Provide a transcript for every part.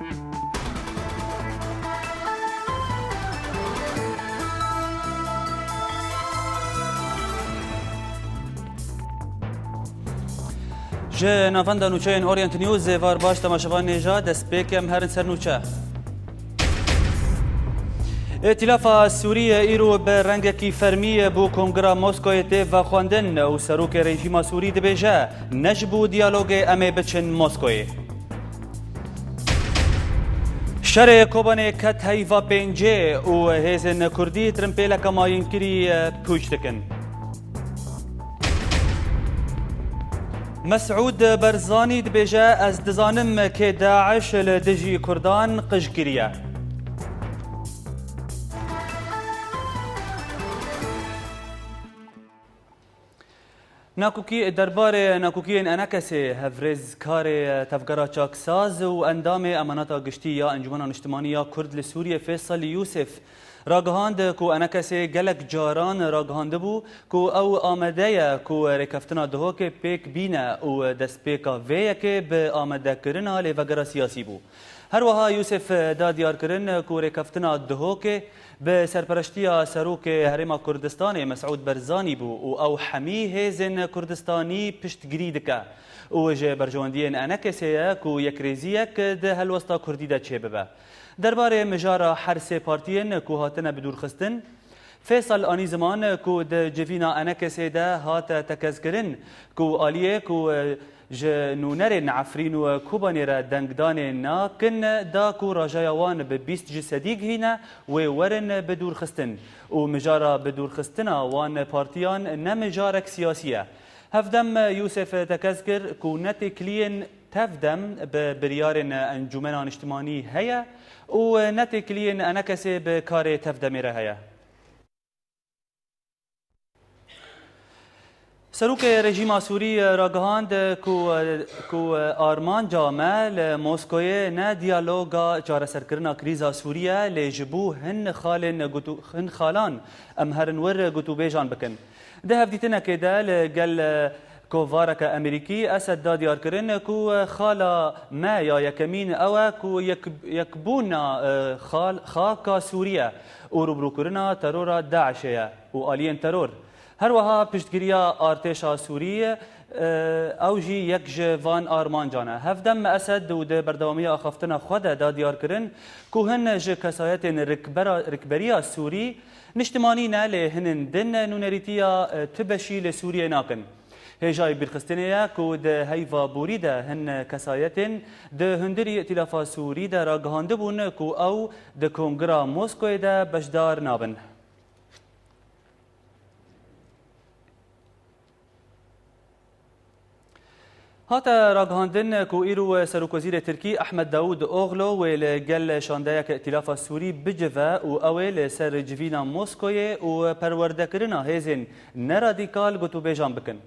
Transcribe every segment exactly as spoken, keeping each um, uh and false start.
Ji navenda nûçeyên Orient News, êvar baş temaşevanên hêja, destpêk em herin ser nûçe. Îtîlafa Sûriyê îro bi rengekî fermî bo Kongira Moskoyê tê vexwendin û serokê rejîma Sûrî dibêje, ne ji bo diyalogê em ê biçin Moskoyê. Şerê Kobanê ket heyva pêncê û hêzên Kurdî tirimpêleke mayînkirî pûç dikin. Mesûd Barzanî dibêje, ez dizanim kê DAIŞ li dijî Kurdan qij kiriye. Nakokî, derbarê nakokiyên Enekesê, hevrêzkarê Tevgera Çaksaz û endamê Emaneta Giştî ya Encûmena Niştimanî ya Kurd li Sûriyê Fêsal Yûsif ragihand ku Enekesê gelek caran ragihandibû ku ew amade ye ku rêkeftina Duhokê pêk bîne û destpêka vê yekê bi amadekirina lêvegera siyasî bû. Her wiha Yûsif da diyarkirin ku rêkeftina Duhokê bi serpereştiya Serokê Herêma Kurdistanê Mesûd Barzanî bû û ew hemî hêzên Kurdistanî piştgirî dike û ji berjewendiyên Enekesê ye ku yekrêziyek di helwesta Kurdî de çêbibe. Derbarê mijara her sê partiyên ku hatine bidûrxistin, Fêsal anî ziman ku di civîna Enekesê de hate tekezkirin ku aliyê ku ji nûnerên Efrîn û Kobanê re dengdanê nakin da ku rajaya wan bi bîst ji sedî gihîne wê werin bidûrxistin û mijara bidûrxistina wan partiyan ne mijarek siyasî ye. Hevdem Yûsef tekez kir ku ne têkiliyên tevdem bi biryarên Encûmena Niştimanî heye û ne têkiliyên Enekesê bi karê tevdemê re heye. Serokê rejîma Sûrî ragihand ku, ku armanca me li Moskoyê ne diyaloga çareserkirina krîza Sûrî ye, lê ji bo hin xalên gutu-, hin xalan em herin wir gotûbêjan bikin. Di hevdîtinekê de li gel kovareke Amerîkî, Esed da diyarkirin ku xala me ya yekemîn ew e ku yek-, yekbûna, e, xal-, xaka Sûrî ye û rûbirûkirina terora DAIŞê ye û aliyên teror. Her wiha piştgiriya artêşa Sûrî, e, ew jî yek ji van armancan e. Hevdem Esed û di berdewamiya axaftina xwe de da diyarkirin ku hin ji kesayetên rikbera-, rikberiya Sûrî niştimanî ne, lê hinên din nûnerîtiya, e, tu beşî li Sûriyê nakin. Hêjayî bîrxistinê ye ku di heyva borî de hin kesayetên di hundirî Îtîlafa Sûrî de ragihandibûn ku ew di Kongira Moskoyê de beşdar nabin. Hate ragihandin ku îro Serokwezîrê Tirkî Ehmed Dawûd Oxlo wê li gel şandeyek Îtîlafa Sûrî bicive û ew ê li ser civîna Moskoyê û perwerdekirina hêzên neradîkal gotûbêjan bikin.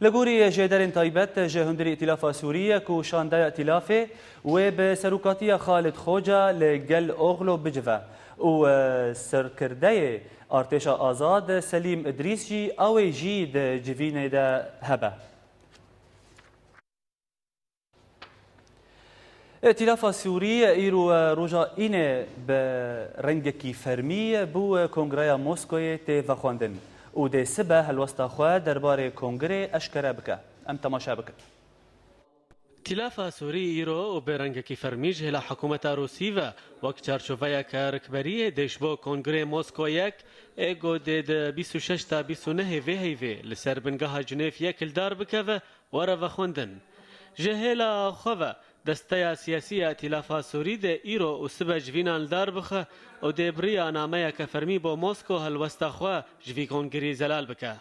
Li gorî jêderên taybet ji hundirî Îtîlafa Sûrî ye ku şandeya Îtîlafê wê bi serokatiya Xalid Xoca li gel Oxlo bicive û, e, serkirdeyê artêşa azad Selîm Idrîs jî ew ê jî di civînê de hebe. Îtîlafa Sûrî îro roja Înê bi rengekî fermî bo Kongreya Moskoyê tê vexwendin û dê sibe helwesta xwe derbarê kongrê eşkere bike. Em temaşe bikin. Îtîlafa Sûrî îro û bi rengekî fermî ji hêla hikûmeta Rûsî ve wek çarçoveyeke rikberiyê dê ji bo Kongrê Mosko yek ê ku dê di bîst û şeş ta bîst û nehê vê heyvê li ser bingeha Cinêv yek li dar bikeve, were vexwendin. Ji hêla xwe ve, desteya siyasî ya Îtîlafa Sûrî dê îro û sibe civînan li dar bixe û dê bi riya nameyeke fermî bo Mosko helwesta xwe ji vî kongirî zelal bike.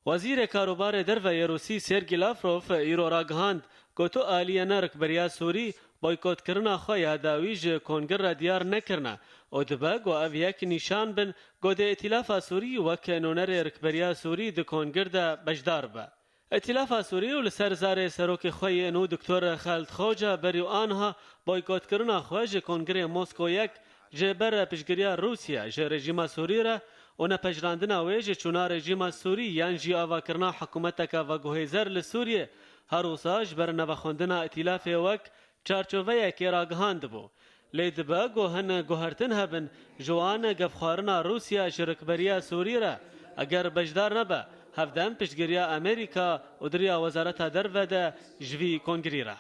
Wezîrê Karûbarê Derve yê Rûsî Sergî Lavrov îro ragihand, got, tu aliyê ne rikberiya Sûrî boykotkirina xwe ya dawî ji kongir re diyar nekirine û dibe ku ev yek nîşan bin ku dê Îtîlafa Sûrî wek nûnerê rikberiya Sûrî di kongir de beşdar be. Îtîlafa Sûrî û li ser zarê serokê xwe yê nû Doktor Xalid Xoca berî û aniha boykotkirina xwe ji Kongirê Mosko yek ji ber piştgiriya Rûsya ji rejîma Sûrî re û nepejirandina wê ji çûna rejîma Sûrî yan jî avakirina hikûmeteke veguhêzer li Sûriyê, her wisa ji ber nevexwendina îtîlafê wek çarçoveyekê ragihandibû. Lê dibe ku hin guhertin hebin, ji wan gefxwarina Rûsya ji rikberiya Sûrî re, eger beşdar nebe, hevdem piştgiriya Amerîka û di riya Wezareta Derve de ji vî kongirî re.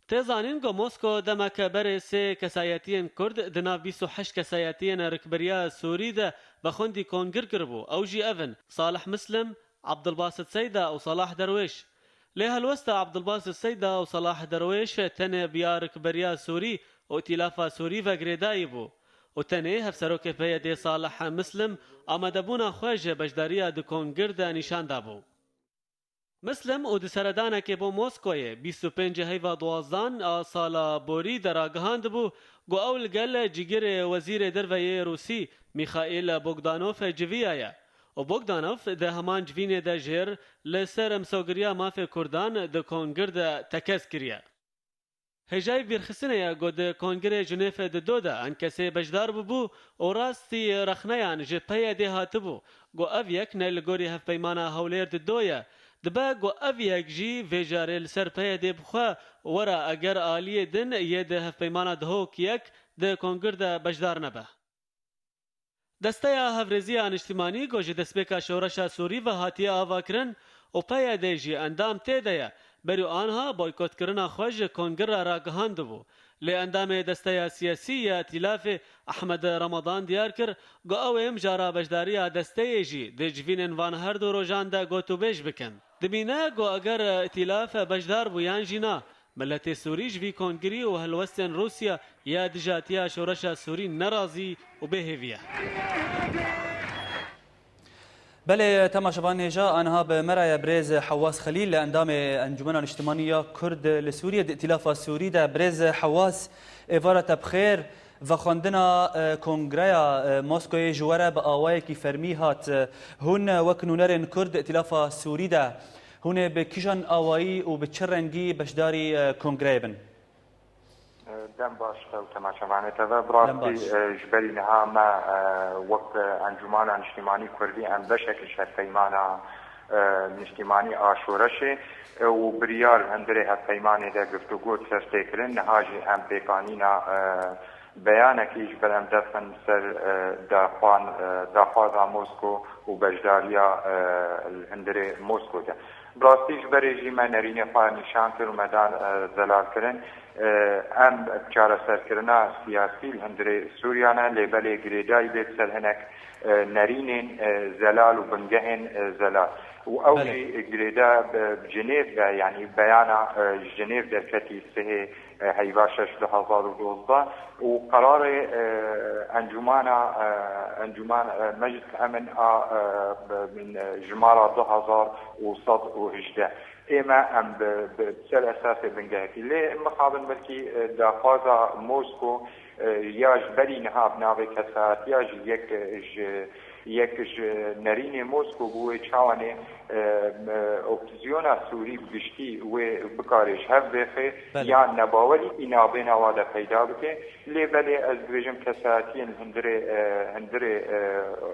Tê zanîn ku Mosko demeke berê sê kesayetiyên Kurd di nav bîst û heşt kesayetiyên rikberiya Sûrî de vexwendî kongir kiribû. Ew jî ev in: Salih Mislim, Abdulbasit Seyda û Salah Derwêş. Lê helwesta Abdulbasit Seyda û Salah Derwêş tenê bi ya rikberiya Sûrî û Îtîlafa Sûrî ve girêdayî bû û tenê hevserokê P Y D'ê Salih Mislim amadebûna xwe ji beşdariya di kongir de nîşan dabû. Mislim û di seredanekê bo Moskoyê bîst û pêncê heyva duwazdan a sala borî de ragihandibû ku ew li gel cîgirê wezîrê derve yê Rûsî Mîxaîl Bogdanov civiyaye û Bogdanov di heman civînê de jêr li ser misogiriya mafê Kurdan di kongir de tekez kiriye. Hêjayî vîrxistinê ye ku di Kongirê Jinêfê di do de enkesê beşdar bûbû û rastî rexneyan ji P Y D hatibû ku ev yek ne li gorî Hevpeymana Hewlêr di do ye. Dibe ku ev yek jî vê carê li ser P Y D bi xwe were eger aliyê din yê di Hevpeymana Duhok yek di Kongir de beşdar nebe. Desteya Hevrêziya Niştimanî ku ji destpêka şoreşa Sûrî ve hatiye avakirin û P Y D jî endam tê de ye, berî anha boykotkirina xwe ji kongir re ragihandibû. Lê endamê desteya siyasî ya Îtîlafê Ehmed Ramadan diyar kir ku ew ê mijara beşdariya desteyê jî di civînên van her du rojan de gotûbêj bikin. Dimîne ku eger Îtîlaf beşdar bû yan jî na, Miletê Sûrî ji vî kongirî û helwestên Rûsya ya dijatiya şoreşa Sûrî nerazî û bêhêvî ye. Belê, temaşevan hêja, aniha bi me re ye birêz Hewaz Xelîl, endamê Encûmena Niştimanî ya Kurd li Sûriyê, di Îtîlafa Sûrî de. Birêz Hewaz, êvara te bi xêr. Vexwendina, e, Kongreya, e, Moskoyê ji we re bi awayekî fermî hat. E, hûn, e, wek nûnerên Kurd di Îtîlafa Sûrî de, hûn ê bi kîjan awayî û bi çi rengî beşdarî, e, kongreyê bin? Dem baş te û temaşevanê te ve. Bi Dem rastî, baş. e, ji berî niha me, e, wek, e, Encûmana Niştîmanî Kurdî em beşek ji hevpeymana, e, niştîmanî a şoreşê, e, û biryar hundirê hevpeymanê de giftûgo ser tê kirin. Niha jî em pêkanîna, e, beyanekî ji ber em dest xin ser, e, daxwan-, e, daxwaza Mosko û beşdariya, e, li hundirê Mosko de. Bi rastî ji berê jî me nerînê xwe nîşan kir û me dan, e, zelalkirin. E, em çareserkirina siyasî li hundirê Sûriya ne, lê belê girêdayî bê ser hinek, e, nerînên, e, zelal û bingehên, e, zelal. Û ew Belê. jî girêda bi, bi Cinêv de, yanî beyana, e, ji Cinêv derketî sihê, e, heyva şeş du hezar û dozdeh û qerarê, e, encûmana, e, encûman, e, Meclis Emin a, e, bi, bin, e, jimara du hezar û sed û hejdeh. Ême em bi, bi ser esasê bingehekî. Lê mixabin belkî, e, daxwaza Mosko, e, ya ji berî niha bi navê kesatiya ji yek, e, ji yek ji nerînê Mosko bû wê çawanê, e, me, opozîsyona Sûrî bi giştî wê bikare ji hev bêxe Belê. yan nebawerîkî nabêna wa de peyda bike. Lê belê ez dibêjim kesatiyên hundirê, e, hundirê, e,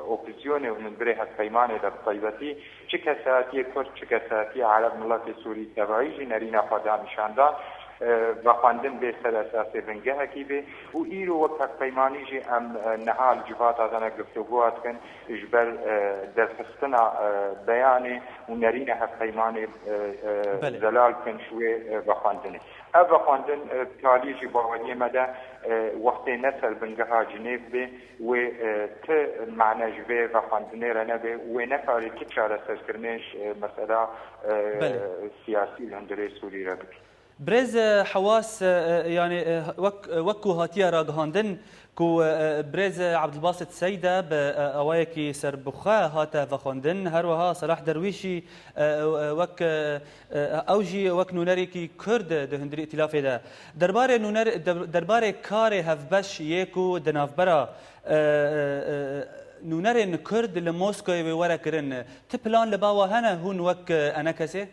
opozîsyonê û hundirê hevpeymanê de bi taybetî çi kesatiyê Kurd, çi kesatiyê Ereb miletê Sûrî tevaî jî nerîna xwe da nîşan dan, e, vexwendin bê ser esasê bingehekî bê û îro wek hevpeymanî jî em, e, niha li civata de ne giftûgoya dikin ji ber, e, derxistina, e, beyanê û nerîna hevpeymanê, e, e, Belê. zelal bikin ji wê, e, vexwendinê. Ev vexwendin, e, bi talî jî baweriyê me de, e, wextê ne ser bingeha Cinêv bê, wê, e, ti mane ji vê vexwendinê re nebe, wê nekarê ti çareserkirinê ji, e, mesela, e, Belê. siyasî li hundirê Sûrî re bike. Birêz, e, Hewas, e, e, yanî, e, wek, e, wek ku hatiye ragihandin ku, e, e, birêz, e, Abdulbasit Seyde bi, e, awayekî serbixwe hate vexwendin, her wiha Selah Derwîşî, e, e, wek, e, e, ew jî wek nûnerekî Kurd di hundirê Îtîlafê de. Derbarê nûner-, der-, derbarê karê hevbeş yê ku di navbera, e, e, e, nûnerên Kurd li Moskoyê wê were kirin, ti plan li ba we hene hûn wek, e, enekesê?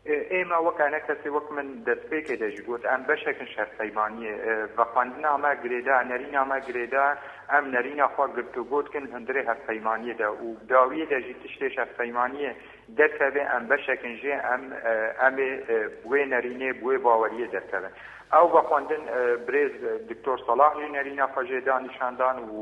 Ê-, ême wek enekesê, wek min destpêkê de jî got, em beşek in ji hevpeymaniyê. E, vexwendina me girêda, nerîna me girêda, em nerîna xwe girtûgo dikin hundirê hevpeymaniyê de û dawiyê de jî tiştê ji hevpeymaniyê derkeve, em beşek in jê, em, e, em ê, e, bi wê nerînê, bi wê baweriyê derkevin. Ew vexwendin, e, birêz, e, Doktor Salah jî nerîna xwe jê da nîşandan û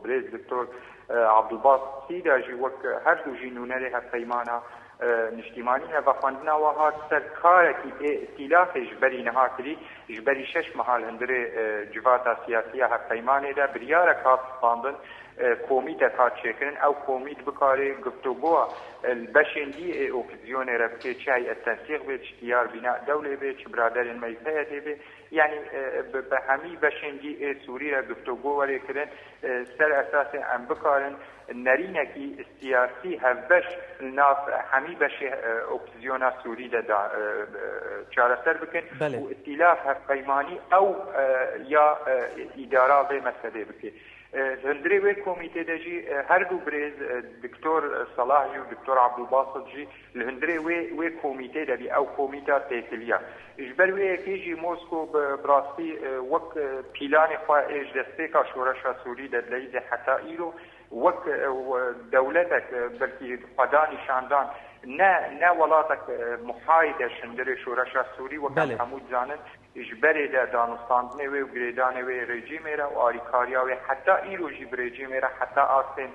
birêz Doktor, e, Abdulbas Sîda jî wek her du jî nûnerê hevpeymana, e, niştîmanî ne. Vexwendina we hat ser karekî ê îtîlafê ji berî niha kirî, ji berî şeş meha li hundirê, e, civata siyasî ya hevpeymanê de biryarek hat standin, e, komîtek hat çêkirin, ew komît bikare guftûgoya, e, li beşên dî ê opozîsyonê re bike, çi heyet tensîq bê, çi Diyarbîna Dewlê bê, çi biraderên me yê P Y D'ê bê. Yanî, e, bi, bi hemî beşên dî ê Sûrî re guftûgo were kirin, e, ser esasê em bikarin nerînekî siyasî hevbeş li nav hemî beşê, e, opozîsyona Sûrî de da, e, e, çareser bikin Belê. û îtîlaf hevpeymanî ew, e, ya, e, îdara vê meselê bike. E, hundirê wê komîtê de jî, e, her du birêz, e, Doktor Salah jî û Doktor Abdulbasit jî li hundirê wê, wê komîtê de bî, ew komîta têkiliya. Ji ber wê yekê jî Mosko bi, bi rastî, e, wek, e, pîlanê xwe ê ji destpêka şoreşa Sûrî de dileyîze heta îro, wek, e, we-, dewletek, e, belkî xwe da nîşandan, ne, ne welatek, e, muhayid e ji hundirê şoreşa Sûrî, wek em Belê. hemû dizanin, ji berê de danûstandinê wê û girêdanê wê rejîmê re û alîkariya wê heta îro jî bi rejîmê re, heta astên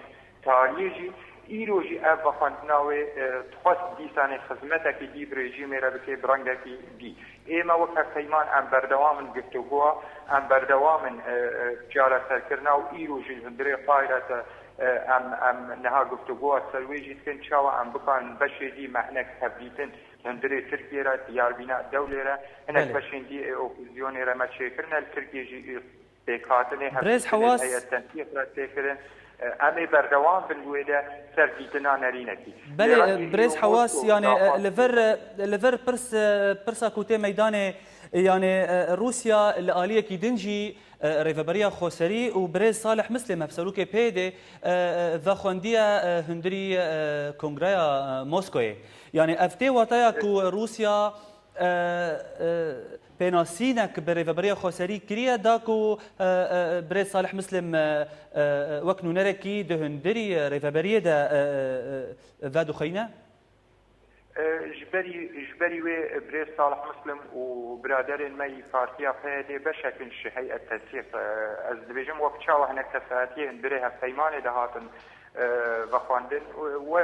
tariyê jî, îro jî ev vexwendina wê, e, dixwest dîsanê xizmetekî dî bi rejîmê re bike bi rengekî dî. Ême wek hevpeyman em berdewam in guftûgoya, em berdewam in, e, e, çareserkirina û îro jî li hundirê xwe re te, e, em, em niha guftûgoya ser wê jî dikin, çawa em bikarin beşê dî me hinek hevdîtin hundirê Tirkiyê re, Diyarbîna Dewlê re, hinek Belê. beşên dî ê opozîsyonê re me çêkirine, li Tirkiyê jî pêkhatinê Birêz hevdîtinê Hewas. heyet tensîq re têkirin. E, em ê berdewam bin li wê de ser dîtina nerînekî. Belê, Lê e, rengê Birêz jî Hewas, Mosko yanî, e, daxwaz li vir, e, li vir pirs, e, pirsa ku tê meydanê, e, yanî, e, Rûsya li aliyekî din jî, e, Rêveberiya Xweserî û Birêz Salih Mislim, hevserokê P Y D'ê, e, e, vexwendiye, e, hundirî, e, Kongreya, e, Moskoyê. Yanî ev tê wataya ku Rûsya, e, e, pênasînek bi Rêveberiya Xweserî kiriye, da ku, e, e, Birêz Salih Mislim, e, e, wek nûnerekî di hundirî, e, rêveberiyê de, e, e, e, vedixwîne? E, ji berî, ji berî wê Birêz Salih Mislim û biraderên me yî Partiya P Y D beşek in ji heyet tensîq. E, ez dibêjim wek çawa hinek kesayetiyê hundirê hevpeymanê de hatin, e, vexwendin. We, we,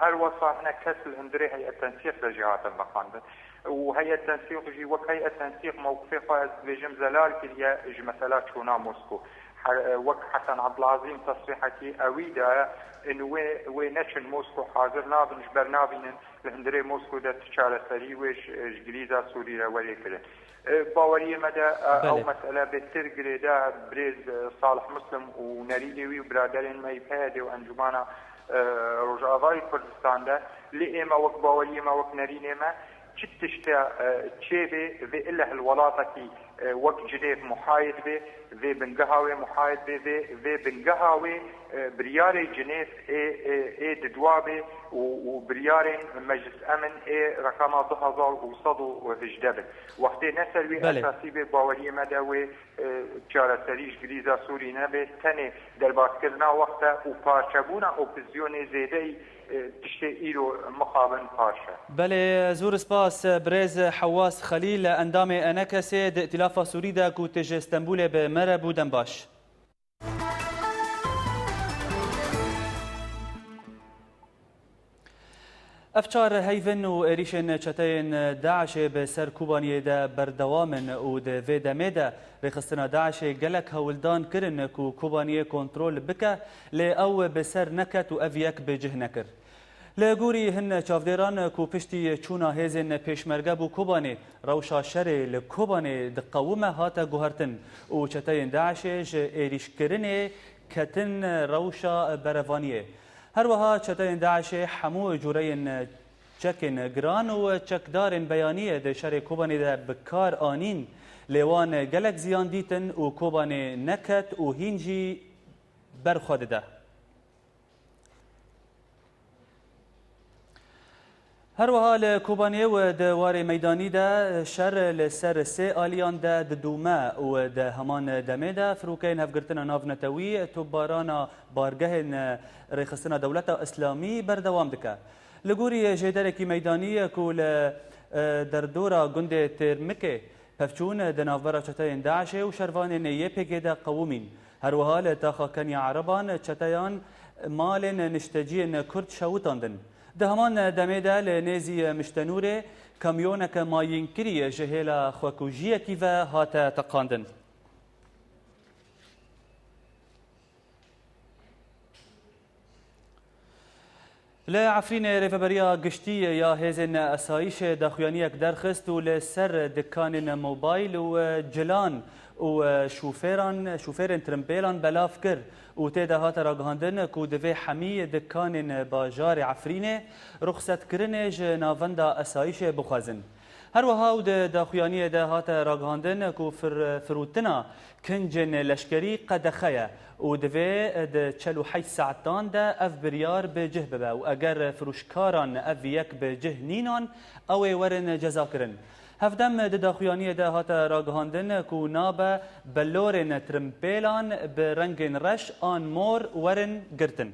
her wesa hinek kes li hundirê heyet tensîq de jî hatin vexwendin. Û heyet tensîq jî wek heyet tensîq mewqifê xwe, ez dibêjim, zelal kiriye ji mesela çûna Mosko. He-, wek Hesen Abdulazîm tesrîhekî ewî daye, in wê, wê neçin Mosko hazir nabin, ji ber nabînin li hundirê Mosko de tu çareserî wê ji, ji Girîza Sûrî re werê kirin. E, baweriyê me de, e, ew Belê. mesele bêtir girêdayî birêz, e, Salih Muslim û nerînê wî û biraderên me yî P Y D û Encûmana, e, Rojavayê Kurdistan de. Lê ême wek baweriyê me, wek nerînê me, çi tişte, e, çêbê, vê ileh li welatekî, e, wek Cinêv muhayid bê, vê bingeha wê muhayid bê, vê, vê bingeha wê, e, biryarê Cinêv ê, ê, ê didwa bê û, û biryarên Meclis Emin ê reqema du hezar û sed û hejdeh bin. Wextê ne ser wî Belê. esasî bê, baweriyê me de wê, e, çareserî ji Girîza Sûrî nebe, tenê derbazkirina wext e û parçebûna opozîsyonê zêdeyî, e, tiştê îro mixabin parçe. Belê, zûr spas, birêz Hewas Xelîl, endamê ENKSê di Îtîlafa Sûrî de ku tê ji Stenbûlê bi me re bû, dem baş. Ev çar heyvin û êrîşên çeteyên DAIŞê bi ser Kobaniyê de berdewam in û di vê demê de rêxistina DAIŞê gelek hewldan kirin ku Kobaniyê kontrol bike, lê ew bi ser neket û ev yek bi cih nekir. Li gorî hin çavdêran ku piştî çûna hêzên pêşmerge bo Kobanê, rewşa şerê li Kobanê diqewime hate guhertin û çeteyên DAIŞê ji êrîşkirinê ketin rewşa berevaniyê. Her wiha çeteyên DAIŞê hemû cûreyên çekên giran û çekdarên beyaniyê di şerê Kobanê de bi kar anîn, lê wan gelek ziyan dîtin û Kobanê neket û hîn jî ber xwe dide. Her wiha li Kobanê û di warê meydanî de şer li ser sê aliyan de didûme û di heman demê de firokeyên hevgirtina navnetewî topbarana bargehên rêxistina Dewleta Îslamî berdewam dike. Li gorî jêderekî meydanî ku li, e, derdora gundê Têrmikê pevçûn, di navbera çeteyên DAIŞê û şervanên Y P G de qewimîn. Her wiha li taxa Kenya Ereban çeteyan malên nişteciyên Kurd şewitandin. Di heman demê de li nêzî Miştenûrê kamyoneke mayînkirî ji hêla xwekujiyekî ve hate teqandin. Li Efrînê Rêveberiya Giştî ya Hêzên Esayîşê daxuyaniyek derxist û li ser dikanên mobayl û cilan û şofêran, şofêrên tirimpêlan belav kir û tê de hate ragihandin ku divê hemî dikanên bajarê Efrînê ruxsetkirinê ji Navenda Esayîşê bixwazin. Her wiha û di daxuyaniyê de hate ragihandin ku fir-, firûtina kincên leşkerî qedexe ye û divê di çel û heşt saetan de ev biryar bi cih bibe û eger firûşkaran ev yek bi cih nînan, ew ê werin cezakirin. Hevdem di daxuyaniyê de hate ragihandin ku nabe belorên tirimpêlan bi rengên reş an mor werin girtin.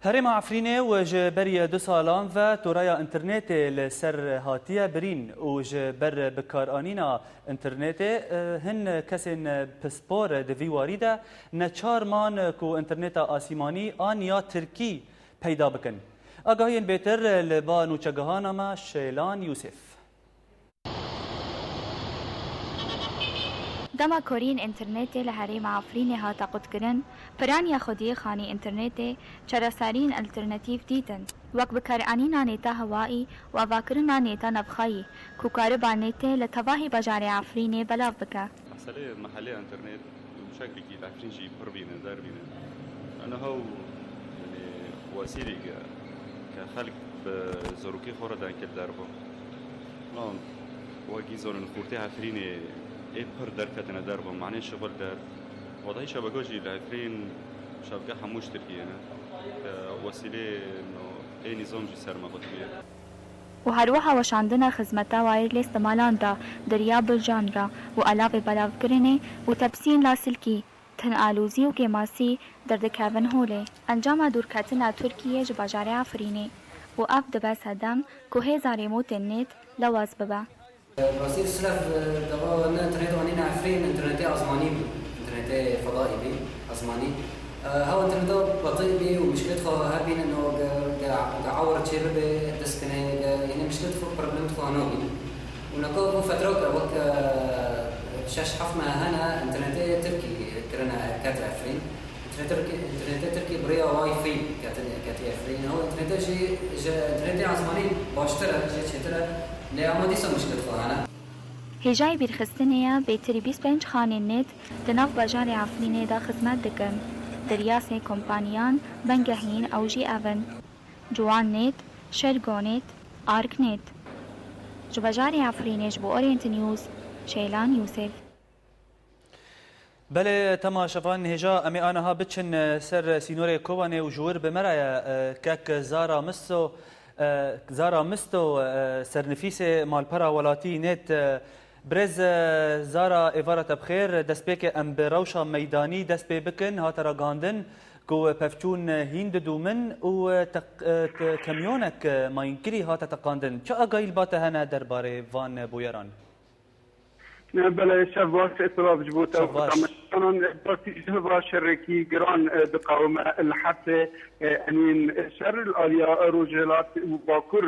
Herêma Efrînê û ji berî du salan ve toraya înternetê li ser hatiye birîn û ji ber bikaranîna înternetê, e, hin kesên pispor di vî warî de neçar man ku înterneta asîmanî an ya tirkî peyda bikin. Agahiyên bêtir li ba nûçegihana me Şêlan Yûsif. Dema korîn înternetê li herêma Efrînê hate qutkirin, piraniya xwediyê xanî înternetê çareserîn alternatîf dîtin, wek bikaranîna nêta hewayî û avakirina nêta navxweyî, ku kariba nêtê li tevahî bajarê Efrînê belav bike. Meselê mehelê înternet bi şeklekî li Efrîn jî pir bîne, der bîne. Ene hew, yanî, wesîlek e ke xelk bi zarokê xwe re dengê li der bû. Lan, wekî zanin xortê Efrînê ê pir derketine der bû, manê şixul der. Wadayî şebeke jî li Efrîn şebeke hemû ji Tirkiyê ne. Ke wesîlê no, ê nîzam jî ser me qutbiye. û herwiha weşandina xizmeta wireless di malan de di riya bircan re û alavê belavkirinê û tepsiyên lasilkî, tin alozî û kêmasî derdikevin holê. Encama dûrketina Tirkiyê ji bajarê Efrînê û ev dibe sedem ku hêza rêmotên nêt lewaz bibe. Rastî silav, e, dava ne internet anîne Efrîn, internetê azmanî bû. Internetê fedaî bî, azmanî. E, hew interneta betî bî û mişkilêt xwe hebîne, no ge, ge, ge ewr çê bibe, diskine, ge, yanî mişkilêt xwe, problemêt xwe nabîne. Û neka ku fetra ke wek, e, şeş heft meh hene, internetê Tirkî kirine, ket Efrîn. Internetê Tirkî, internetê Tirkî bi rêya Wi-Fi ketine, ketiye Efrîn. Ew internetê jî ji internetê ezmanî baştir e, jê çêtir e. Lê ema dîsa mişkil xwe hene. Hêjayî bîrxistinê ye bêtirî bîst pênc xanên nêt di nav bajarê Efrînê de xizmet dikin. Di riya sê kompaniyan bingehîn ew jî ev in: Ciwan Nêt, Şergo Nêt, Ark Nêt. Ji bajarê Efrînê ji bo Orient News, Şeylan Yûsif. Belê, temaşevan, hêja em ê aniha biçin, e, ser sînorê Kobanê û ji wir bi me re ye, e, kek Zara Misto, e, Zara Misto, e, sernivîsê malpera welatî nêt, e, birêz, e, Zara, êvara te bi xêr. Destpêkê em bi rewşa meydanî dest pê bikin. Hate ragihandin ku pevçûn hîn didûmin û, e, teq-, e, te-, kamyonek, e, mayînkirî hate teqandin. Çi agahî li ba te hene derbarê van bûyeran? Belê, şev baş, silav ji bo te û temaşevanan. Partî ji hiva şerekî giran, e, diqewime li Hepsê, e, Emîn. Şer li aliya Rojhilat û Bakur,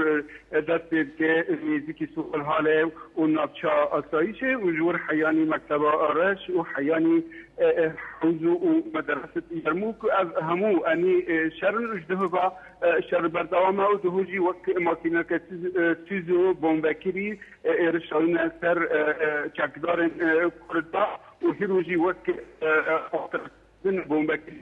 e, dest pê dike, nêzîkî Soxilhalê û navça asayîşê û ji wir heyanî Mekteba Reş û heyanî, e, e, Hewzo û Medereset Yermûk. Ev hemû enî, e, şer in û ji di hiva, e, şer berdewam e û di hojî wek makîneke tîz-, e, tîzo bombekirî e, êrişayîne ser, e, e, çekdarên, e, Kurda û hîro jî wek, e, e, operasyon bombekirî,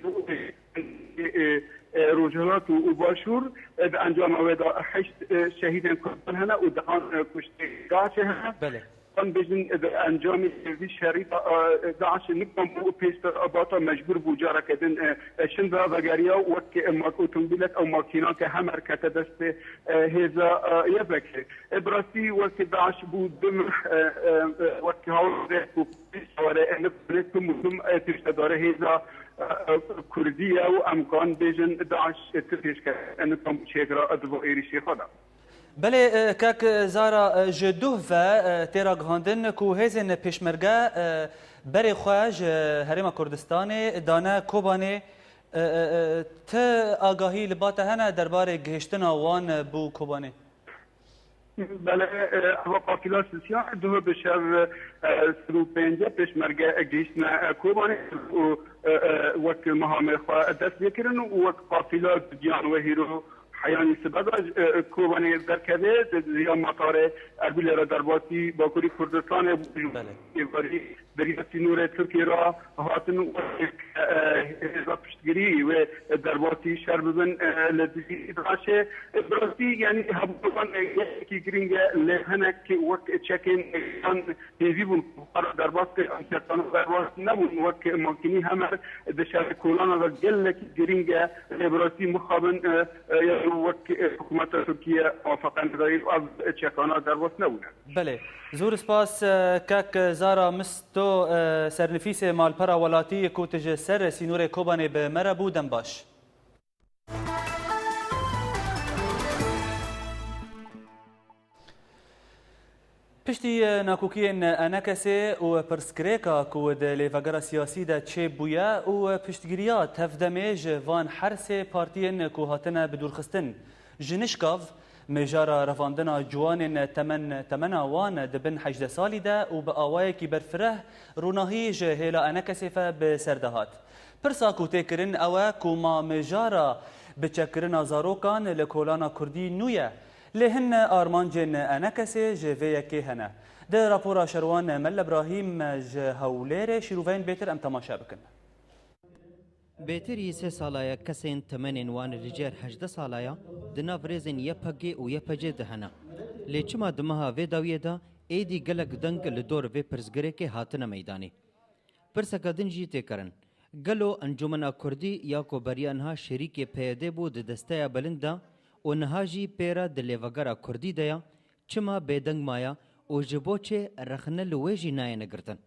e, e, e, Rojhilat û, û Başûr, e, di encama wê de heşt, e, şehîdên Kurdan hene û dehan, e, kuştê gaşê hene. Belê. Em bêjin, di encamê vî şerî de, e, DAIŞ nikan bû pêş de bata mecbûr bû careke din, e, e, şin ve vegeriya wek, e, mak-, otomobîlek ew makîna ke Hemer kete destê, e, hêza, e, Y P G. E, bi rastî wek DAIŞ bû dim, e, e, e, wek hawlê ku were, e, nikane tim û tim, e, pêşdedare hêza, e, e, Kurdî ye û em kan bêjin DAIŞ, e, ti pêşkete, e, nikan bû çêkira, e, di bo êrîşê xwe de. Belê, e, kek Zara, e, ji duh ve, e, tê ragihandin ku hêzên pêşmerge, e, berê xwe ji Herêma Kurdistanê dane Kobanê, e, e, e, ti agahî li ba te hene derbarê gihiştina wan, e, bo Kobanê? Belê, e, eva qafîla sisiya duh bi şev, e, sed û pêncî pêşmerge gihiştine, e, Kobanê û, e, e, wek mehamê xwe dest pê kirin û wek qafîla giyan we hîro Heyanî sibe de, e, Kobanê derkeve, di, di ya matarê Erbîlê re derbasî Bakurî Kurdistanê bû. Belê. Êvarî derya sînorê Tirkiyê re hatin û, e, hêza piştgirî wê derbasî şer bibin, e, li dijî DAIŞê. E, bi rastî, yanî, hebûna wan, e, yekî girîng e, lê hinek wek çekên yan hêvî bûn, ku xwe re derbas kir, em çekana derbas nebûn, wek makînî Hemer di şerê kolana de gelekî girîng e, lê bi rastî mixabin, e, e, ya wek, e, hikûmeta Tirkiye muwafeqe nedayî û ev çekana derbas nebûne. Belê. Zor spas, e, kek Zara Misto, e, sernivîsê Malpera Welatî ku tu ji ser sînorê Kobanê bi me re bû, dem baş. Piştî nakokiyên Enekesê û pirsgirêka ku di lêvegera siyasî de çêbûye û piştgiriya tevdemê ji van her sê partiyên ku hatine bidûrxistin, ji nişkav mijara revandina ciwanên temen, temena wan di bin hejdeh salî de û bi awayekî berfireh rûnahî ji hêla Enekesê ve bi ser de hat. Pirsa ku tê kirin ew e ku ma mijara biçekkirina zarokan li kolana kurdî nû ye. Lê hin armancên Enekesê ji vê yekê hene. Di rapora Şerwan Melle Brahîm ji Hewlêrê şîroveyên bêtir em temaşe bikin. Bêtir yî sê sala ye kesên temenên wan li cêr hejdeh sala ya di nav rêzên Y P G û Y P C de hene. Lê çima di meha vê dawiyê de êdî gelek deng li dor vê pirsgirêkê hatine meydanê? Pirseke din jî tê kirin. Gelo Encûmena Kurdî ya ku beriya niha şerîkê P Y D bû di desteya bilind de û niha jî pê re di lêvegera Kurdî de ya, çima bêdeng maye û ji bo çi rexne li wê jî nayêne girtin?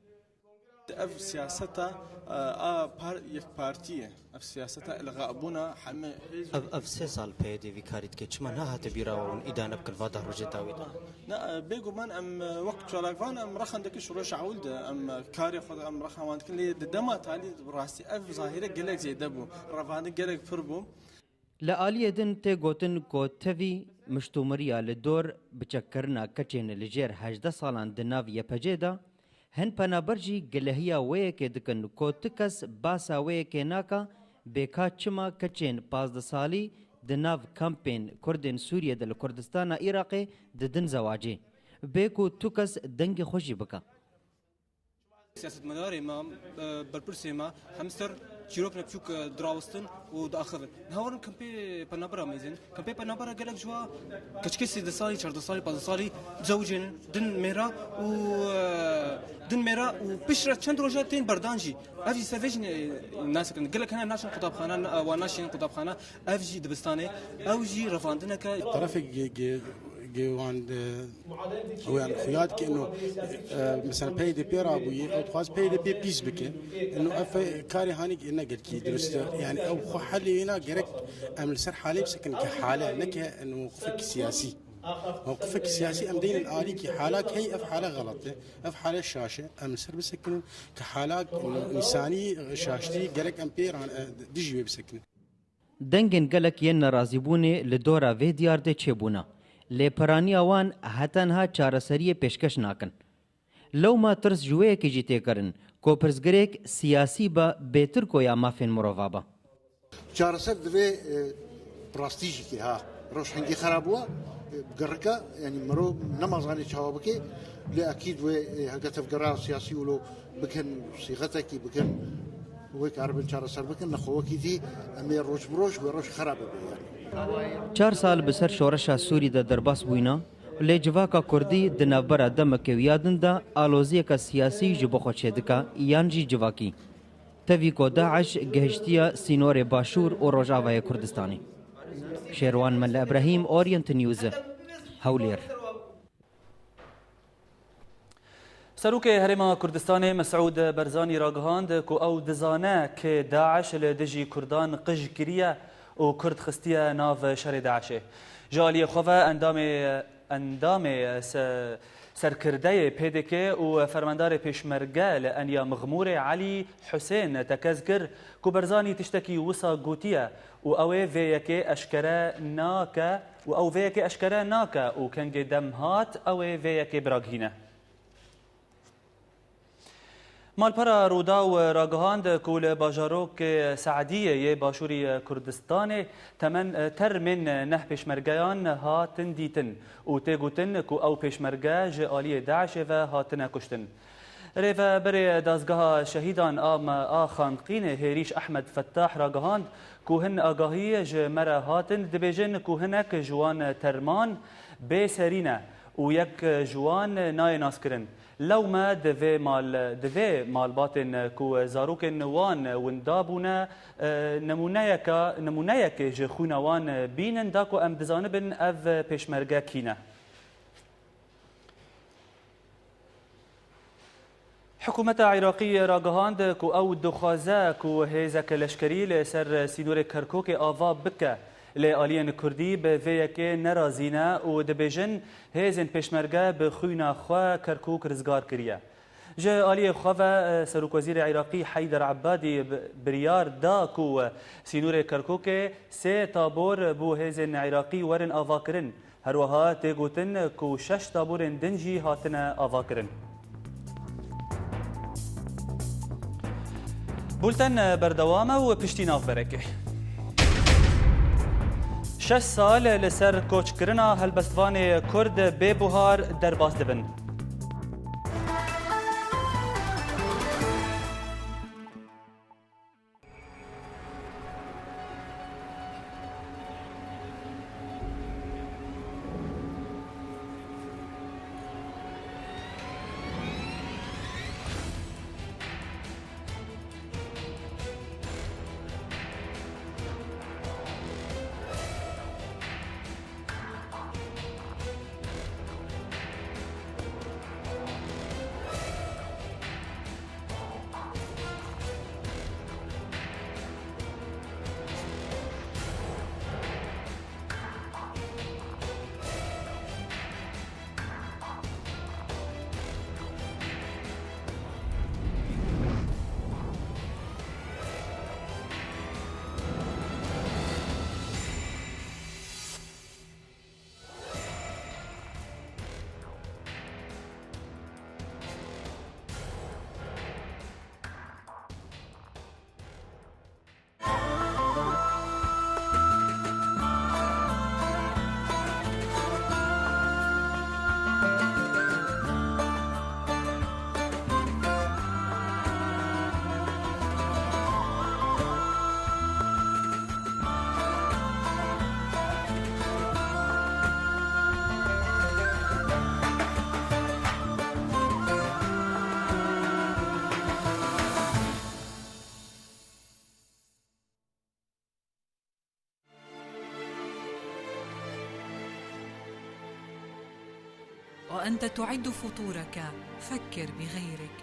Ev siyaseta, e, a par-, yekpartî ye. Ev siyaseta ilxabûna heme hêz û Ev, ev sê sal P Y D vî karî dike. Çima nehate bîra we hûn îdane bikin va deh rojê dawî de? Na, e, bêguman em, e, wek çalakvan em rexandeki şoreşa ewil de em, e, karê xwe de em rexan wan dikin. Lê di dema talî bi rastî ev zahîre gelek zêde bû. Revandin gelek pir bû. Li aliyê din tê gotin ku tevî miştomiriya li dor biçekkirina keçên li jêr hejdeh salan di nav Y P C de, hin penaber jî gilehiya wê yekê dikin ku tu kes basa wê yekê naka, bê ka çima keçên pazdeh salî di nav kampên Kurdên Sûriyê de li Kurdistana Iraqê didin zewacê, bê ku tu kes dengê xwe jî bike. Siyasetmedarê me, e, berpirsê me, hemser çîrokne biçûk, e, dirawestin û diaxivin. Niha werin kempê penabera mêzin. Kempê penabera gelek ji wa keçikê sêzdeh salî, çardeh salî, pazdeh salî dizewicênin, din mêra û, e, din mêra û piştre çend roja tên berdan jî. Ev jî ser vê jî ne-, nasekirin. Gelek hene naçin qutabxana, na-, wan naşînin qutabxana. Ev jî dibistanê, ew jî revandineke. Terefê ge-, ge-, ge-, wan, e, ew yan xuya dike ino, e, mesela P Y D pê rabûye, ew dixwaz P Y D pê pîs bike. Ino ev fe-, karê hanî ne gelkî dirust e. Yani ew xwe helê wêna gerek em li ser halê bisekin ke hale, ne ke ino mewqifek siyasî. Mewqifek siyasî em deynin alî ki halak hey ev hale xelet e. Ev hale şaş e. Em li ser bisekinin ke halak ino însanî şaştî gerek em pê ran, e, dijî wê bisekinin. Dengên gelek yên nerazîbûnê li dora vê diyardê çêbûne, lê piraniya wan heta niha çareseriyê pêşkeş nakin. Lewma tirs ji wê yekê jî tê kirin ku pirsgirêk siyasî be bêtir ku ya mafên mirova be. Çareser divê, e, rastî jî ke ha, rewş hingî xera bûye, e, gerika, yanî mirov nema zanê çawa bike, lê ekîd wê, e, heke tevgera siyasî wilo bikin, sîxetekî bikin, wê karibin çareser bikin, nexwe wekî dî em ê roj bi roj wê roj xera bibe yanî. Çar sal bi ser şoreşa Sûrî de derbas bûyne Lê civaka kurdî di navbera demeke wiya din de aloziyeke siyasî ji bo xwe çêdike yan jî civakî. Tevî ku DAIŞ gihiştiye sînorê Başûr û Rojavayê Kurdistanê. Şêrwan Mele Ibrahîm, Orient News, Hewlêr. Serokê Herêma Kurdistanê Mesûd Barzanî ragihand ku ew dizane kê DAIŞ li dijî Kurdan qij kiriye û Kurd xistiye nav şerê DAIŞê. Ji aliyê xwe ve endamê, endamê se-, serkirdeyê P D K û fermandarê Pêşmerge li Enya Mixmûrê Elî Husên tekez kir ku Barzanî tiştekî wisa gotiye û ew ê vê yekê eşkere nake û ew vê yekê eşkere nake û kengê dem hat ew ê vê yekê biragihîne. Malpera Rûdaw ragihand ku li bajarokê Seediyê yê başûrî Kurdistanê temen, termên neh pêşmergeyan hatin dîtin û tê gotin ku ew pêşmerge ji aliyê DAIŞê ve hatine kuştin. Rêveberê Dazgeha Şehîdan a, a Xanqînê Hêrîş Ehmed Fettah ragihand ku hin agahî ji me re hatin, dibêjin ku hinek ji wan terman bê serî ne û yek ji wan nayê naskirin. Lewma di vê mal, di vê malbatên ku zarokên wan winda bûne, e, nimûneyeka, nimûneyekê ji xwîna wan bînin da ku em dizanibin ev pêşmerge kî ne. Hikûmeta Iraqî ragihand ku ew dixwaze ku hêzeke leşkerî li ser sînorê Kerkûkê ava bike, lê aliyên Kurdî bi vê yekê nerazî ne û dibêjin, hêzên pêşmerge bi xwîna xwe Kerkûk rizgar kiriye. Ji aliyê xwe ve, Serokwezîrê Iraqî Heyder Ebadî bi-, biryar da ku sînorê Kerkûkê sê tabor bo hêzên Iraqî werin avakirin. Her wiha tê gotin ku şeş taborên din jî hatine avakirin. Bulten berdewam e û piştî navberekê. Şeş sal li ser koçkirina helbestvanê Kurd bê buhar derbas dibin. وأنت تعد فطورك، فكر بغيرك.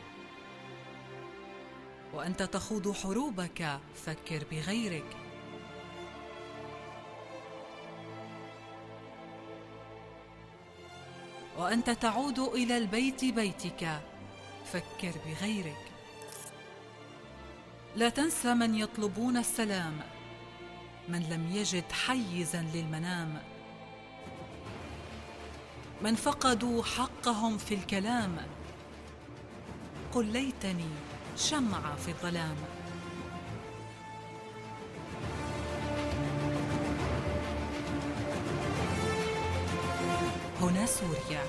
وأنت تخوض حروبك، فكر بغيرك. وأنت تعود إلى البيت بيتك، فكر بغيرك. لا تنسى من يطلبون السلام، من لم يجد حيزا للمنام، من فقدوا حقهم في الكلام. قل ليتني شمعة في الظلام. هنا سوريا.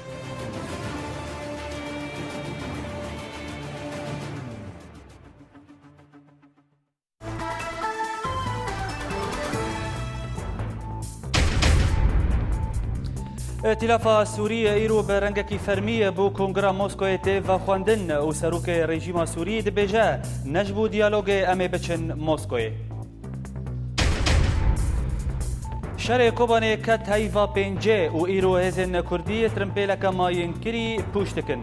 Îtîlafa Sûrî îro bi rengekî fermî bo Kongra Moskoyê tê vexwendin û serokê rejîma Sûrî dibêje, ne ji bo diyalogê em ê biçin Moskoyê. Şerê Kobanê ket heyva pêncê û îro hêzên Kurdî tirimpêleke mayînkirî pûç dikin.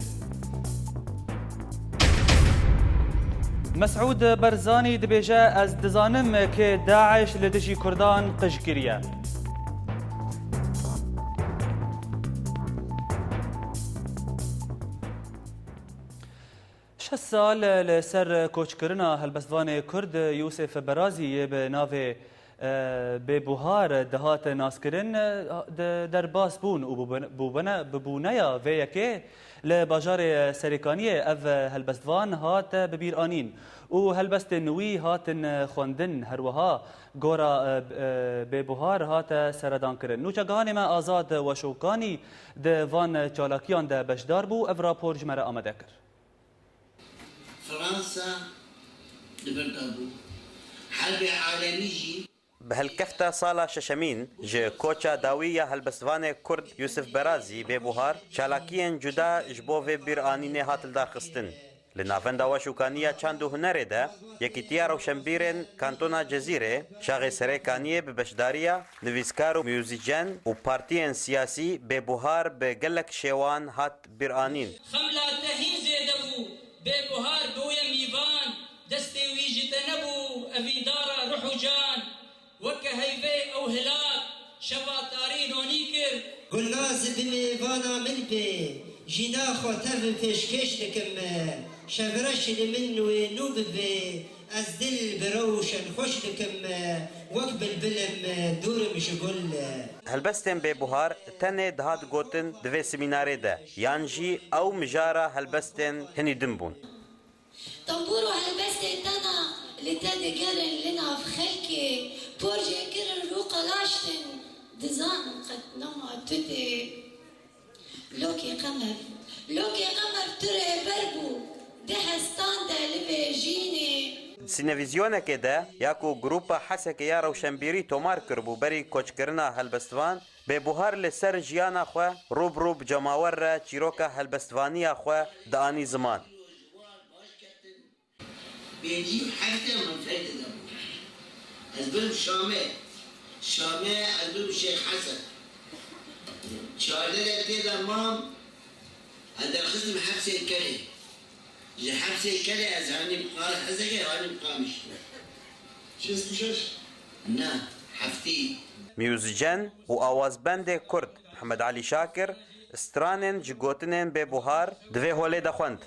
Mesûd Barzanî dibêje, ez dizanim kê DAIŞ li dijî Kurdan qij kiriye. Şeş sal li ser koçkirina helbestvanê Kurd Yûsif Berazî yê bi navê, e, Bêbuhar dihat naskirin, e, de-, derbas bûn û bûbin-, bûbine-, bibûneya vê yekê li bajarê Serêkaniyê ev helbestvan hat bibîranîn û helbestên wî hatin xwendin. Her wiha gora, e, e, Bêbuhar hate seredankirin. Nûçegihanê me Azad Weşokanî di van çalakiyan de beşdar bû, ev rapor ji me re amade kir. Fransa li vir dabû. Herbê alemî jî. Bi helkefta sala şeşemîn ji koça dawî ya helbestvanê Kurd Yûsif Berazî Bêbuhar, çalakiyên cuda ji bo vê bîranînê hat lidarxistin. Li Navenda Weşûkanî ya Çand û Hunerê de Yekîtiya Rewşenbîrên Kantona Cezîrê, Şaxê Serêkaniyê bi beşdariya nivîskar û muzîcen û partiyên siyasî Bêbuhar bi gelek şêwan hat bîranîn. Xemla te hîn zêde bû, Bêbuhar bûye mîvan, destê wî ji te nebû, evîndara ruh û can. Weke heyvê ew hilat, şeva tarî nonî kir. Gulnaz bi mêvana min bê, jîna xwe tev pêşkêş dikim. Şevreş li min wê nû bibe, ez dil bi rewşen xweş dikim. Wek bilbil im, dûr im ji gul. Helbestên Bêbuhar tenê dihat gotin di vê semînarê de, yan jî ew mijara helbestên hinî din bûn. Tembûr û helbestê tena li te digerin li nav xelkê, porcê kirin rû qelaştin, dizanin qet nema tu tê. Lokê qemer, lokê qemer tu rêber bû, di hestan de li vê jînê. Sînevizyonekê de ya ku Grupa Hesekê ya Rewşenbîrî tomar kiribû berî koçkirina helbestvan, Bêbuhar li ser jiyana xwe rû bi rû bi cemawer re çîroka helbestvaniya xwe dianî ziman. Pêncî û heftê min fêr dide bû. Ez birim Şamê. Şamê ez birim Şêx Hesen. Çardeh de tê de mam, ez derxistim hepsê Kelê. Ji hepsê Kelê ez hanîm Qa-, Hesekê hanîm Qamişlo. Şêst û şeş? Na, heftî. Muzîcen û awazbendê Kurd Mihemed Elî Şakir stranên ji gotinên Bêbuhar di vê holê de xwend.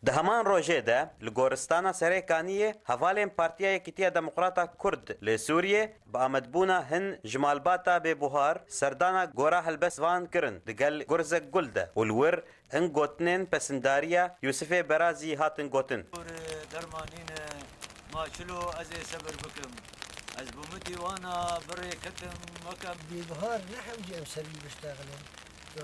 Di heman rojê de li goristana Serêkaniyê hevalên Partiya Yekîtiya Demokrata Kurd li Sûriyê bi amedbûna hin ji malbata Bêbuhar serdana gora helbestvan kirin digel Gurzek Gul de û li wir hin gotinên pesindariya Yûsifê Berazî hatin gotin. Dermanîne ma çilo ez ê sebir bikim. Ez bi mitî wana birê ketim mekem. Bêbihar ne hewce em ser wî biştexilin.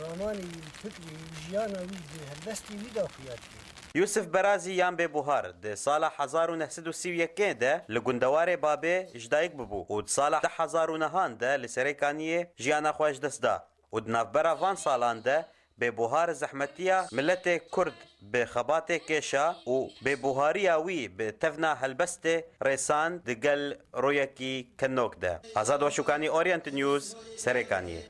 Ramanê wî, fikrê wî, jiyana wî bi helbestê wî de xuya dike. Yûsif Berazî yan Bêbuhar di sala hezar û neh sed û sî û yekê de li gundewarê Babê ji dayik bibû û di sala du hezar û nehan de li Serêkaniyê jiyana xwe ji dest da û di navbera van salan de Bêbuhar zehmetiya miletê Kurd bi xebatê kêşa û bêbuhariya wî bi tevna helbestê rêsand digel rûyekî kenok de. Azad Weşûkanî, Orient News, Serêkaniyê.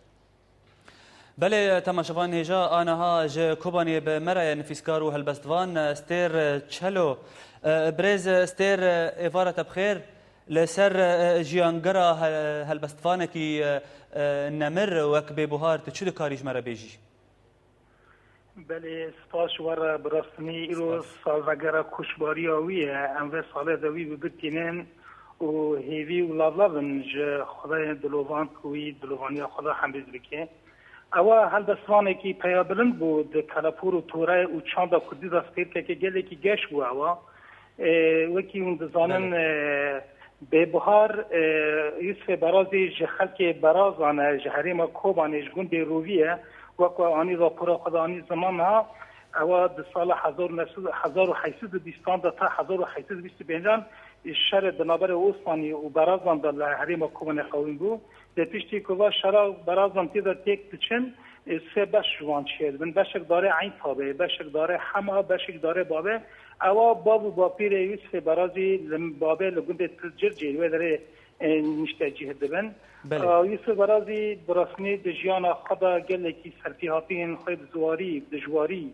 Belê, temaşevan hêja aniha ji Kobanê bi me re ye nivîskar û helbestvan Stêr Çelo. Birêz Stêr, êvara te bi xêr. Li ser, e, jiyangera he-, helbestvanekî, e, e, nemir wek Bêbuhar, tu çi dikarî ji me re bêjî? Belê, spas ji we re. Bi rastî îro salvegera koçbariya wî ye. Em vê salê de wî bi bîr tînin û hêvî û lavlav in ji Xwedayê dilovand ku wî dilovaniya xwe de hemrîz bike. Ewa helbestvanekî peya bilind bû di kelepûr û tore û çanda kurdî de stêrkeke gelekî geş bû ewa. E, wekî hûn dizanin, Belê. e, Bêbuhar, e, Yusufê Berazî ji xelkê Berazan e, ji herêma Kobanê, ji gundê Rûvî ye. Wek ku anî rapora xwe de anî ziman niha, ewa di sala hezar û neh sed, hezar û heşt sed û bîstan de ta hezar û heşt sed û bîst û pêncan şerê di navberê Osmanî û Berazan de li herêma Kobanê qewîn bû. Lê piştî ku va şera Berazan tê de têk diçin, e, sê beş ji wan çêdibin. Beşek darê Eyn Tabê, beşek darê Hema, beşek darê Babê. Ewa bav û bapîrê Yusufê Berazî li Babê li gundê Til Circê wê derê, e, niştecîh dibin. Belê. E, Yusuf Berazî bi resmî di jiyana xwe de gelekî serpêhatiyên xwe bi ziwarî, bi dijwarî,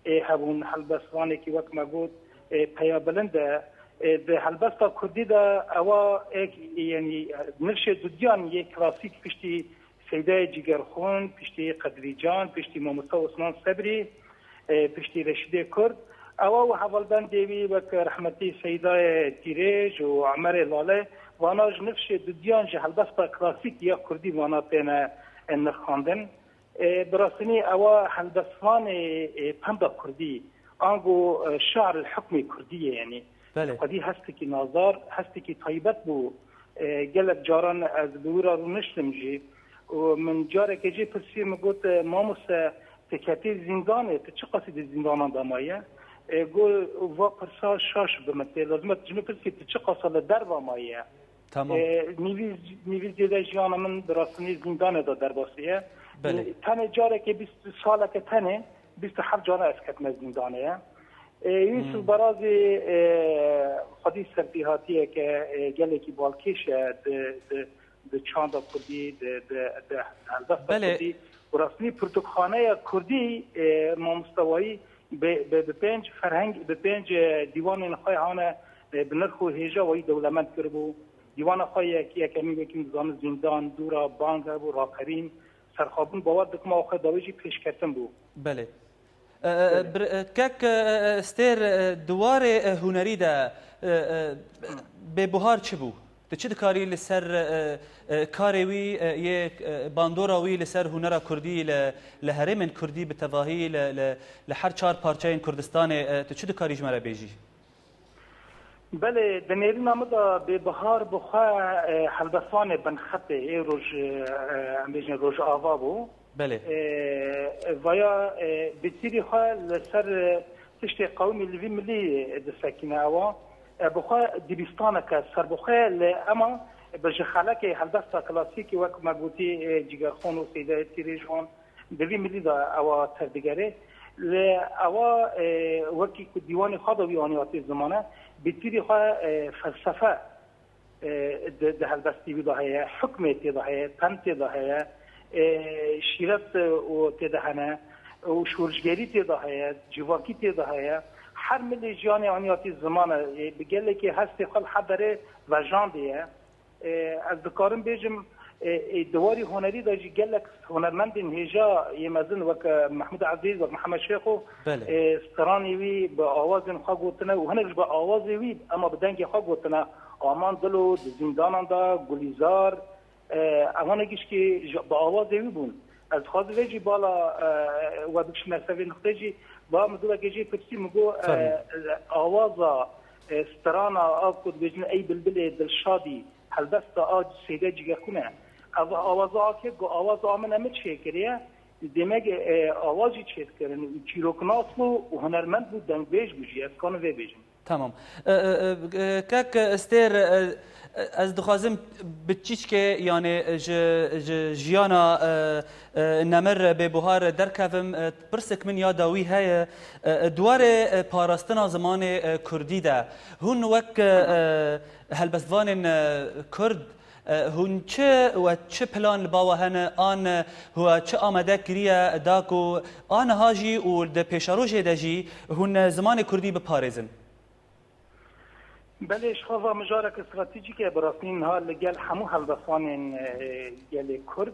ê hebûn, helbestvanekî wek me got, ê peya bilind e. Ê di helbesta kurdî de ewa êk, yanî nifşê dudiyan yê klasîk piştî Seydayê Cîgerxwîn, piştî Qedrîcan, piştî Mamoste Osman Sebrî, ê piştî Reşîdê Kurd. Ewa û hevalbendê wî wek rehmetî Seydayê Tîrêj û Emerê Lale, vana ji nifşê dudiyan ji helbesta klasîk ya kurdî vana têne, ê, nirxandin. Ê, bi rastî ewa helbestvanê, ê, penda kurdî, ango, e, şair hukmê kurdî ye, yanî. Belê. Xwedî hestekî nazar, hestekî taybet bû. E, gelek caran ez bi wî re rûniştim jî. Û min carekê jî pirsî, min got, e, "Mamoste, tu ketî zîndanê, tu çiqasî di zîndanan de maye?" E, got, "Va pirsa şaş bi min tê. Lazim e tu ji min pirsî, tu çiqasa li derva maye?" Tamam. E, nîvî, nîvî zêde jiyana min bi rastî zîndanê de derbasî ye. Belê. E, tenê carekê bîst saleke tenê, bîst û heft cara ez ketime zîndanê ye. E, Yusuf Hmm. Berazî, e, xwedî serpêhatiyeke, e, gelekî balkêş e di, di, di çanda kurdî, di, di, di helbesta Belê. kurdî. Bi rastî pirtûkxaneya kurdî, e, mamostawayî bi, bi, bi pênc ferheng, bi pênc, e, dîwanên xwe hane, e, bi nirx û hêja wayî dewlemend kiribû. Dîwana xwe yek, yekemîn, wekî min dizane Zîndan, Dûra, Bang hebû, Raperîn, Serxabûn, bawer dikim ew xwe dawî jî pêşketin bû. Belê. E, e, Belê. bir, e, kek, e, e, Stêr, e, di warê, e, hunerî de, e, e, Bêbuhar çi bû? Tu çi dikarî li ser, e, e, karê wî, e, yê, e, bandora wî li ser hunera kurdî li, li herêmên kurdî bi tevahî li, li, li her çar parçeyên Kurdistanê, e, tu çi dikarî ji me re bêjî? Belê, di nêrîna min de Bêbihar bi xwe, e, helbestvanê binxetê ê roj, e, em bêjin Rojava bû. Belê. E, vaya, e, bi tîrî xwe li ser, e, tiştê qewimî li vî milî disekîne ewa. E, bi xwe dibîstaneke serbixwe ye, lê ema bi ji xelekê helbesta klasîkî wek me gotî, e, Cîgerxan û Seydayê Tîrêj wan, di vî milî de ewa tevdigerê. Lê ewa, e, wekî ku dîwanê xwe de wî anî hatî zimane, bi tîrî xwe, e, felsefe, e, di, di helbestî wî de heye, hukmê tê de heye, pend tê de heye, e, şîret, e, û tê de hene, û şorişgerî tê de heye, civakî tê de heye. Her milê jiyanê anî hatî zimane, e, bi gelekî hestê xwe li her derê vejandiye. E, ez dikarim bêjim, e, e, di warî hunerî de jî gelek hunermendên hêja yê mezin wek, e, Mehmûd Ezîz, wek Mihemed Şêxo, Belê. e, stranê wî bi awazên xwe gotine û hinek ji bi awazê wî, ema bi dengê xwe gotine, Aman Dilo, Di Zîndanan De, Gulîzar, e, evan gişkî ji, bi awazê wî bûn. Ez dixwazim vê jî bala, e, we bikişime ser vê nuqtê jî, ba min dûrekê jî pirsî, min got, e, Fermo. awaza, e, strana a ku dibêjin Ey Bilbilê Dilşadî, helbesta a Seyda Cîgerxwîn e. Ev awaza a kê ku awaza a min e min çêkiriye. Demek, e, awaz jî çêdikirin û çîroknas bû û hunermend bû, dengbêj bû jî. Ez kanim vê bêjim. Tamam. E, e, e, e, kek Stêr, e, e, ez dixwazim bi çîçkê, yani ji, ji jiyana, e, e, nemir Bêbuhar derkevim. E, pirsek min ya dawî heye. E, e, duwarê, e, parastina zimanê, e, kurdî de hûn wek, e, e, helbestvanên, e, kurd, e, hûn çi we çi plan li bawa hene, an, e, we çi amade kiriye da ku aniha jî û di pêşerojê de jî hûn zimanê kurdî biparêzin? Belê, ji xwe va mijareke stratejîk e, bi rastî niha li gel hemû helbestvanên, e, gelê Kurd,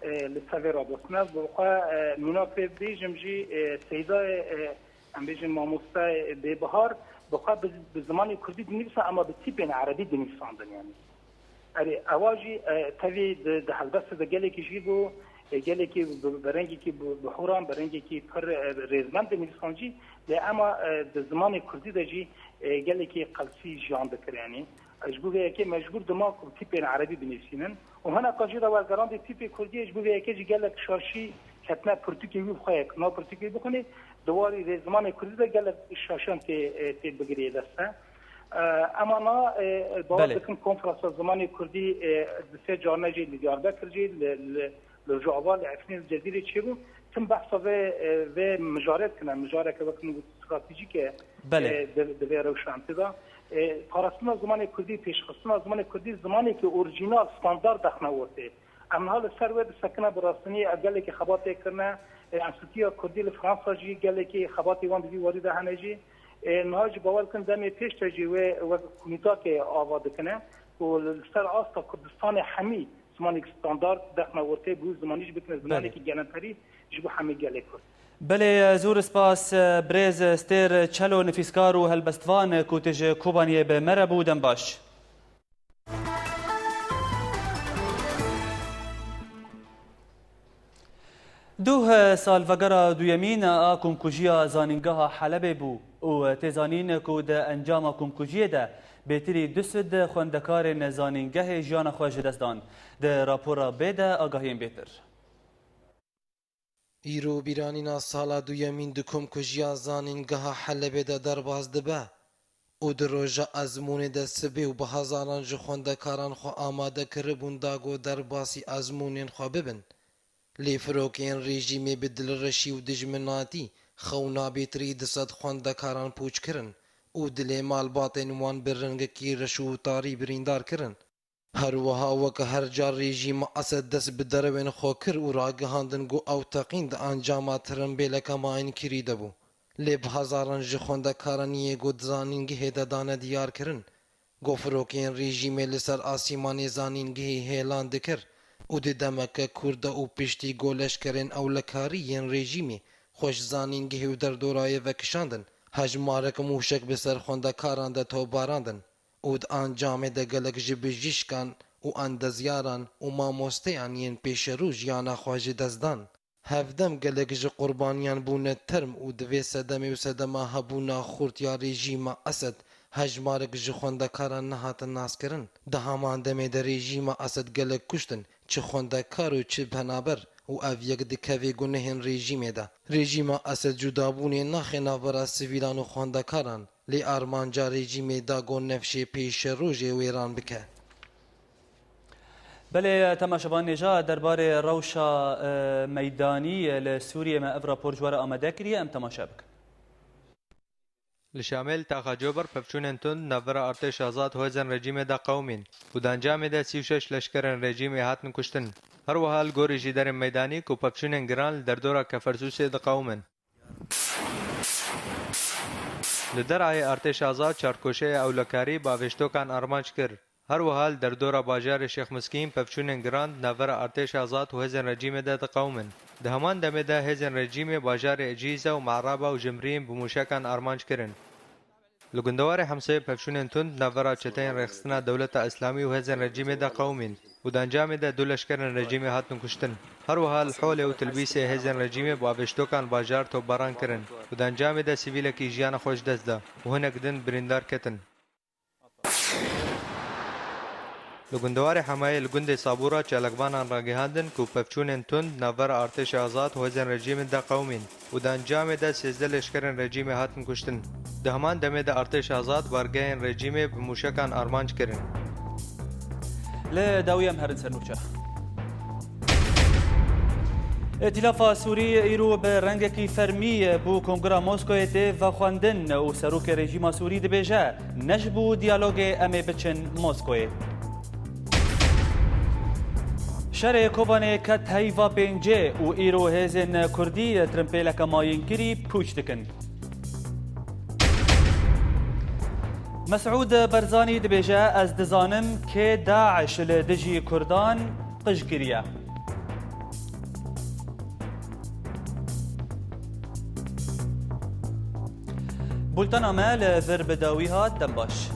e, li ser vê radestine. Bi xwe, e, mîna pê bêjim jî, e, Seydayê, e, em bêjin mamostayê Bêbihar, bi xwe bi, bi zimanê Kurdî dinivîsan, ema bi tîpên Erebî dinivîsandin, yanî. Erê, ewa jî, e, tevî di, di helbestê de gelekî jî bû, e, gelekî bi, bi rengekî bi, bi hûran, bi rengekî pir, e, rêzmend dinivîsan jî, lê ema, e, di zimanê kurdî de jî, e, gelekî qelsî jiyan dikir, yanî. Ji bo vê yekê mecbûr dima ku tîpên erebî binivîsînin û hinek jî de wergerandê tîpê kurdî ye, ji bo vê yekê jî gelek şaşî ketine pirtûkê wî bi xwe ye. Nav pirtûkê bixwînê, di warî rê zimanê kurdî de gelek şaşiyan tê, e, tê bigirê dest e. E, ema na, e, bawer Belê. dikim konferansa zimanê kurdî, e, di sê carine jî li Diyarbekir jî, li, li, li Rojava, li Efrînê, li Cezîrê çêbû. Tim behsa vê, e, vê mijarê dikine, mijareke wek min got stratejîk e, Belê. e, di, di vê rewşantê de. E, parastina zimanê kurdî, pêşxistina zimanê kurdî, zimanekî orîjînal, standard dexne ortê. Em niha li ser wê disekine, bi rastî ev gelekî xebatê kirine. E, Enstîtuya Kurdî li Fransa jî gelekî xebatê wan di vî warî de hene jî. E, niha jî bawer bikin demê pêş de jî wê wek komîtakê ava dikine ku li ser asta Kurdistanê hemî zimanekî standard dexne ortê, bi wî zimanî jî bikine Belê. zimanekî gelemperî ji bo hemî gelê Kurd. Belê, zor spas, birêz Stêr Çelo, nivîskar û helbestvan ku tu ji Kobaniyê bi me re bû, dem baş. Duh salvegera duyemîn a komkujiya Zanîngeha Helebê bû û tê zanîn ku di encama komkujiyê de bêtirî du sed xwendekarên zanîngehê jiyana xwe ji dest dan. Di rapora bê de agahiyên bêtir. Îro bîranîna sala duyemîn di komkujiya Zanîngeha Helebê de derbas dibe û di roja ezmûnê de sibê û bi hezaran ji xwendekaran xwe amade kiribûn da ku derbasî ezmûnên xwe bibin. Lê firokeyên rejîmê bi dilreşî û dijminatî xewna bêtirî du sed xwendekaran pûç kirin û dilê malbatên wan bi rengekî reş û tarî birîndar kirin. Her wiha weke her car rejîma Esed dest bi derewên xwe kir û ragihandin ku ew teqîn di encama tirimbêleke mayînkirî de bû. Lê bi hezaran ji xwendekaran yê ku di zanîngehê de dane diyar kirin ku firokeyên rejîmê li ser asîmanê zanîngehê hêlan dikir û di demeke kurt de û piştî ku leşkerên ewlekarî yên rejîmê xwe ji zanîngehê û derdorayê vekişandin, hejmarek mûşek bi ser xwendekaran de topbarandin. Û di encamê de gelek ji bijîşkan û endezyaran û mamosteyan yên pêşerû jiyana xwe ji dest dan. Hevdem gelek ji qurbaniyan bûne term û di vê sedemê û sedema hebûna xurt ya rejîma Esed hejmarek ji xwendekaran nehatin naskirin. Di heman demê de rejîma Esed gelek kuştin, çi xwendekar û çi penaber û ev yek dikeve gunehên rejîmê de. Rejîma Esed cudabûnê naxe navbera sivîlan û xwendekaran. Lê armanca rejîmê da ku nefşê pêşerojê wêran bike. Belê, temaşevan nêja derbarê rewşa, e, meydanî li Sûriyê me ev rapor ji we re amade kiriye, em temaşe bikin. Li Şamê li taxa Cober pevçûnên tund navbera artêşa azad û hêzên rejîmê de qewimîn û di encamê de sî û şeş leşkerên rejîmê hatin kuştin. Her wiha li gorî jî derên meydanî ku pevçûnên giran li derdora Kefersûsê diqewimin. Li Derayê artêşa azad çarkoşeya ewlekarî bi avêştokan armanc kir. Her wiha li derdora bajarê Şêx Miskîn pevçûnên giran di navbera artêşa azad û hêzên rejîmê de diqewimin. Di heman demê de hêzên rejîmê bajarê Ecîze û Me'raba û Cimrîn bi mûşekan armanc kirin. Li gundewarê Hemseyê pevçûnên tund di navbera çeteyên Rêxistina Dewleta Îslamî û hêzên rejîmê de qewimîn û di encamê de du leşkerên rejîmê hatin kuştin. Her wiha li Holê û Tilbîsê hêzên rejîmê bi avêştokan bajar topbaran kirin û di encamê de sivîlekî jiyana xwe ji dest da û hinek din birîndar ketin. Li gundewarê Hemayê li gundê Sabûra çalakvanan ragihandin ku pevçûnên tund navbera artêşa azad û hêzên rejîmê de qewimîn û di encamê de sêzdeh leşkerên rejîmê hatin kuştin. Di heman demê de artêşa azad bargehên rejîmê bi mûşekan armanc kirin. Li dawî em herin ser nûçe. Îtîlafa Sûrî îro bi rengekî fermî bo Kongira Moskoyê tê vexwendin û serokê rejîma Sûrî dibêje, ne ji bo diyalogê em ê biçin Moskoyê. Şerê Kobanê ket heyva pêncê û îro hêzên Kurdî tirimpêleke mayînkirî pûç dikin. Mesûd Barzanî dibêje, ez dizanim kê DAIŞ li dijî Kurdan qij kiriye. Bultena me li vir bi dawî hat, dem baş.